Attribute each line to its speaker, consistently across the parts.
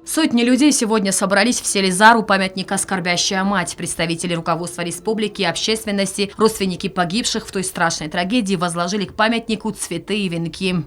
Speaker 1: Сотни людей сегодня собрались в селе Зар у памятника «Скорбящая мать». Представители руководства республики, общественности, родственники погибших в той страшной трагедии возложили к памятнику цветы и венки.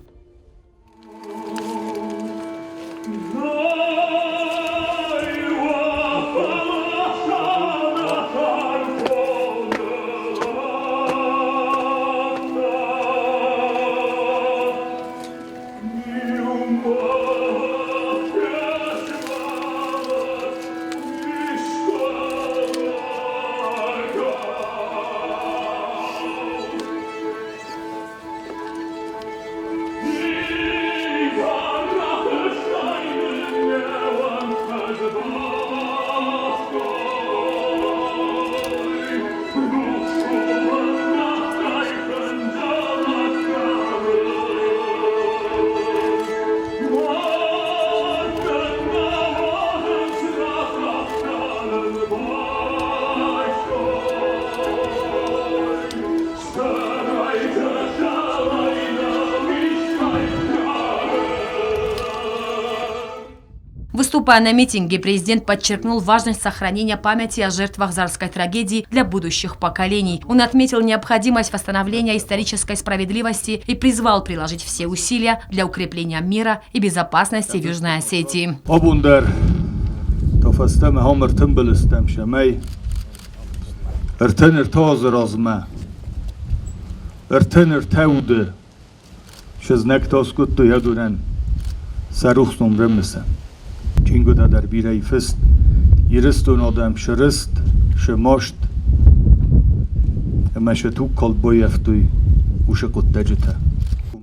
Speaker 1: Выступая на митинге, президент подчеркнул важность сохранения памяти о жертвах Зарской трагедии для будущих поколений. Он отметил необходимость восстановления исторической справедливости и призвал приложить все усилия для укрепления мира и безопасности в Южной Осетии.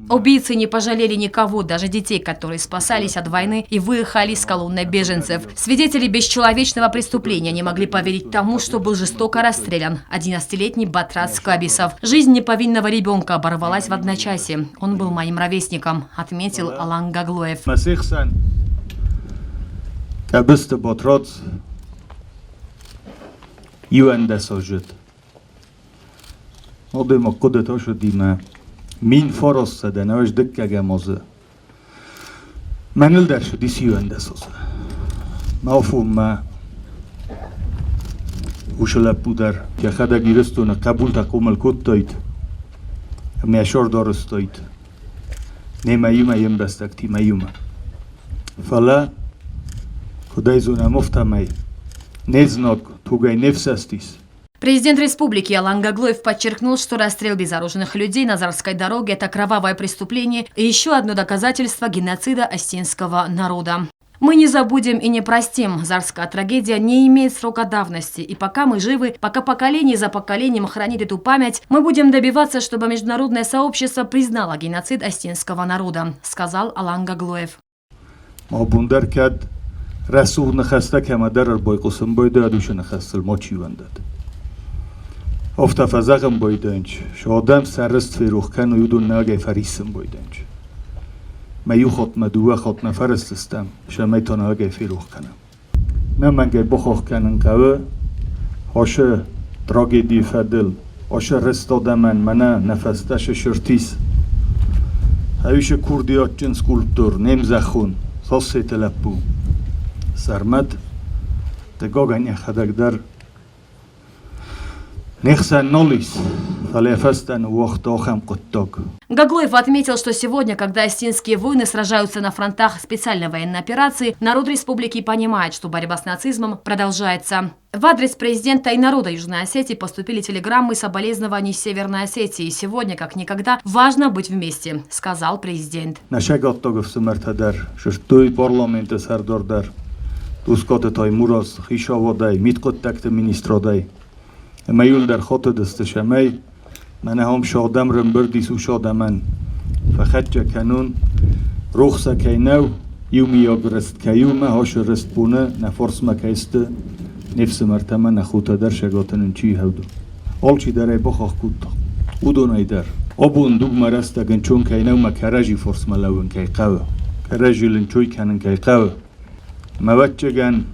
Speaker 1: Убийцы не пожалели никого, даже детей, которые спасались от войны и выехали с колонной беженцев. Свидетели бесчеловечного преступления не могли поверить тому, что был жестоко расстрелян 11-летний Батраз Кабисов. Жизнь неповинного ребенка оборвалась в одночасье. Он был моим ровесником, отметил Алан Гаглоев. Президент республики Алан Гаглоев подчеркнул, что расстрел безоружных людей на Зарской дороге – это кровавое преступление и еще одно доказательство геноцида осетинского народа. Мы не забудем и не простим. Зарская трагедия не имеет срока давности. И пока мы живы, пока поколение за поколением хранит эту память, мы будем добиваться, чтобы международное сообщество признало геноцид осетинского народа, сказал Алан Гаглоев.
Speaker 2: Афтӕ фӕзӕгъын байдайынч, сӕ адӕм сӕ рыст ферох кӕной, уыдон нагӕй фӕриссын байдайынч. Мӕ иу хатт, мӕ дыууӕ хатт нӕ фӕрыстыстӕм, цӕмӕй та нагӕй ферох кӕнӕм. Нӕмӕнгӕй бахахх кӕнын хъӕуы, ашы трагедийы фӕдыл, ашы рыст адӕмӕн мӕнӕ нӕ фӕстӕ сысыртис. Ӕвисы курдиатджын скульптор, не мзӕххон, Зассеты лӕппу Сӕрмӕт, дыккагӕн йӕхӕдӕг дӕр Не хсӕн нал ис, фӕлӕ фӕстӕ ныууагъта ахӕм хъуыддаг.
Speaker 1: Гаглоев отметил, что сегодня, когда осетинские воины сражаются на фронтах специальной военной операции, народ республики понимает, что борьба с нацизмом продолжается. В адрес президента и народа Южной Осетии поступили телеграммы соболезнований Северной Осетии. И сегодня, как никогда, важно быть вместе, сказал президент.
Speaker 2: Нӕ сӕгаттаг ӕфсымӕртӕ дӕр сырдтой парламенты сӕрдар дӕр, Тускъаты Таймураз хицауадӕй, мидхъуыддӕгты министрадӕй ӕмӕ иуылдӕр хатыдысты, цӕмӕй мӕнӕ ам цы адӕм рымбырд ис, уыцы адӕмӕн фӕхӕццӕ кӕнон, рухс кӕй нӕу, иумиаг рыст кӕй у мӕ ашы рыст боны нӕ фарсмӕ кӕй сты, не фсымӕртӕ ӕмӕ нӕ хотӕ дӕр сӕгаты нын чи хӕуд. Алчидӕр ӕй бахахх кодта, уыдонӕй дӕр. Абон дугмӕ рӕстӕг ӕнцон кӕй нӕу мӕ кӕрӕдзи фарсмӕ лӕууын кӕй хъӕуы, кӕрӕдзийыл ӕнцой кӕнын кӕй хъӕуы. Ӕвӕццӕгӕн,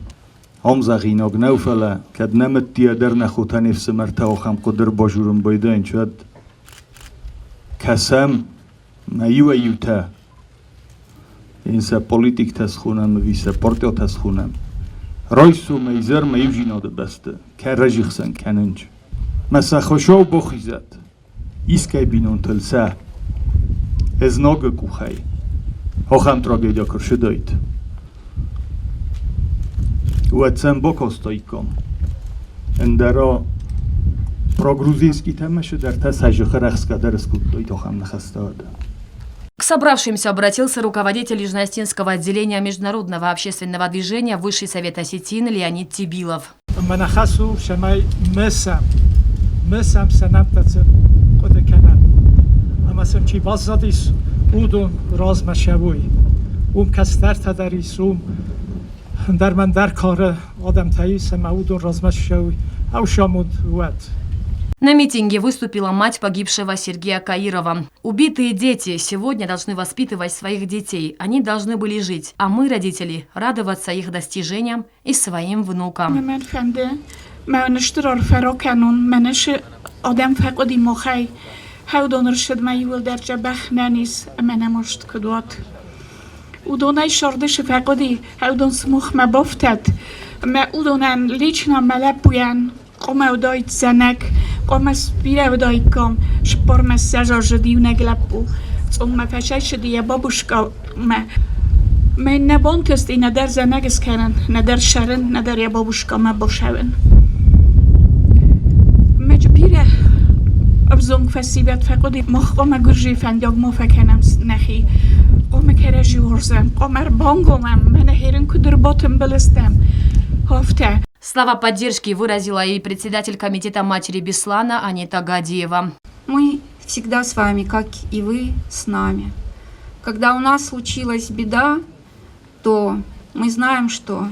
Speaker 2: ам зӕгъинаг нӕу, фӕлӕ кӕд нӕ мыдтийӕ дӕр нӕ хотӕ не фсымӕртӕ ахӕм къуыдыр базурын байдайынц, уӕд кӕсӕм, мӕ иуӕй-иутӕ. Ин сӕ политиктӕ схонӕм ӕви сӕ партиатӕ схонӕм. Райсомӕй изӕрмӕ иудзинады бӕсты кӕрӕдзи хсӕн кӕнынч. Мӕ сӕ Хуыцау бахизӕд, искӕй бинонтыл сӕ ӕзнагы къухӕй ахӕм трагедия куы рцыдаид, уӕд сӕм бакастаиккам. Ӕндӕра прогрузинскийтӕ ӕмӕ цыдӕртӕ сӕ зыхы рӕхсгӕ дӕр скодтой ахӕм ныхӕстӕ.
Speaker 1: К собравшимся обратился руководитель Южноосетинского отделения Международного общественного движения Высший совет осетин Леонид Тибилов.
Speaker 3: Мӕ хӕс у, цӕмӕй мысӕм, мысӕм сӕ нӕмттӕ сын хъуыды кӕнӕм. Ӕмӕ сын чи баззадис, уыдон размӕ цӕуой. Уым кӕстӕртӕ дӕр ис, уым ӕндӕр мӕндӕр кары адӕмтӕ ис, ӕмӕ уыдон размӕ цӕуой. Ӕвсамонд уӕд.
Speaker 1: На митинге выступила мать погибшего Сергея Каирова. Убитые дети сегодня должны воспитывать своих детей. Они должны были жить, а мы, родители, радоваться их достижениям и своим внукам.
Speaker 4: Мӕн фӕнды мӕн стыр арфӕ ракӕнон, мӕнӕ цы адӕм фӕхъуыди махӕй, хӕудон рсыдмӕ иууылдӕр дзӕбӕх нӕниз ӕмӕ нӕмаст куыд уат. Уыдонӕй сӕрды цы фӕхъуыди, хӕудон сымахмӕ бафтӕд, ӕмӕ уыдонӕн лично мӕ лӕппуйӕн хъуамӕ уыдаид зӕнӕг, хъуамӕ сбирӕ уыдаиккам, цыппармӕ 20 аздзыд иунӕг лӕппу. Цъонмӕ фӕцӕйцыди йӕ бабускамӕ. Мӕн нӕ бантысти нӕдӕр зӕнӕг скӕнын, нӕдӕр сӕрын, нӕдӕр йӕ бабускамӕ бацӕуын. Мӕ бирӕ ӕвзонг фӕсивӕд фӕхъуыди, мах хъуамӕ гуырдзыйы фӕндаг ма фӕкӕнӕм нӕхи, хъуамӕ кӕрӕдзи уарзӕм, хъуамӕ ӕрбангомӕм, мӕнӕ херын куыд ӕрбатымбыл стӕм, афтӕ.
Speaker 1: Слова поддержки выразила и председатель комитета матери Беслана Анита Гадиева.
Speaker 5: Мы всегда с вами, как и вы с нами. Когда у нас случилась беда, то мы знаем, что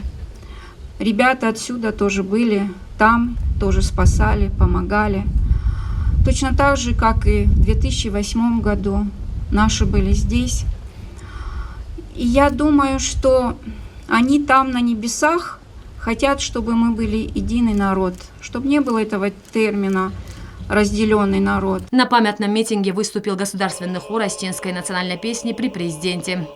Speaker 5: ребята отсюда тоже были, там тоже спасали, помогали. Точно так же, как и в 2008 году наши были здесь. И я думаю, что они там на небесах хотят, чтобы мы были единый народ, чтобы не было этого термина разделенный народ.
Speaker 1: На памятном митинге выступил государственный хор осетинской национальной песни при президенте.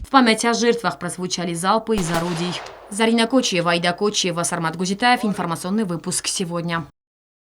Speaker 1: В память о жертвах прозвучали залпы из орудий. Зарина Кочиева, Аида Кочиева, Сармат Гузитаев. Информационный выпуск сегодня.